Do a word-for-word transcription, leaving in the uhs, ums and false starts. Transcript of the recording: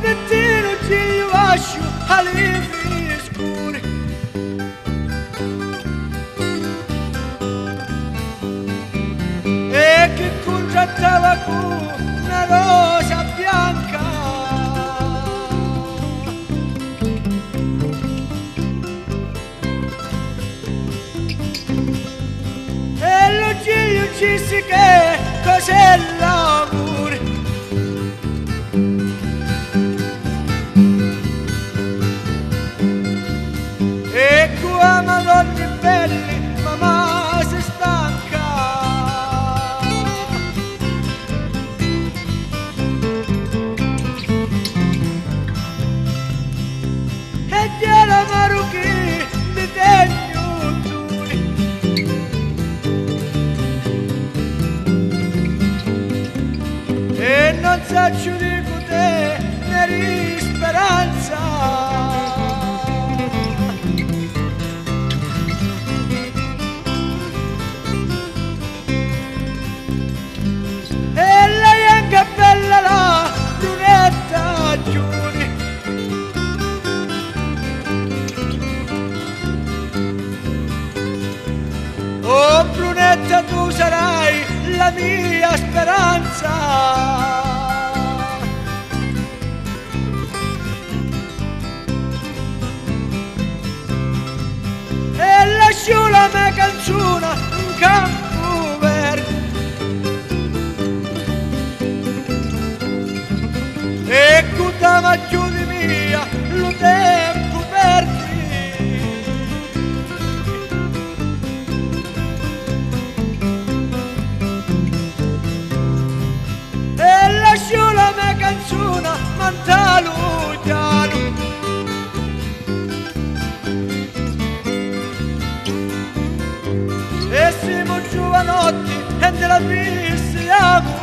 Pittinu gigliu vasciu a livri scuri e chi cuntrattava cu na rosa bianca. E lu gigliu ci si che cos'è l'amuri. E cu ama donni belli, mamma si stanca. E ghjera maru chi mi tegnu duri. E non sacciu di cu teneri speranza. E la bianca bella la brunetta giuri. Oh brunetta, tu sarai la mia speranza. E lasciu la me canzuna in campu verdi. E cu t'ama chiù di mia lu tempu perdi. E lasciu la me canzuna mantalu chialu. E simu giuvanotti e nti la fissiamu.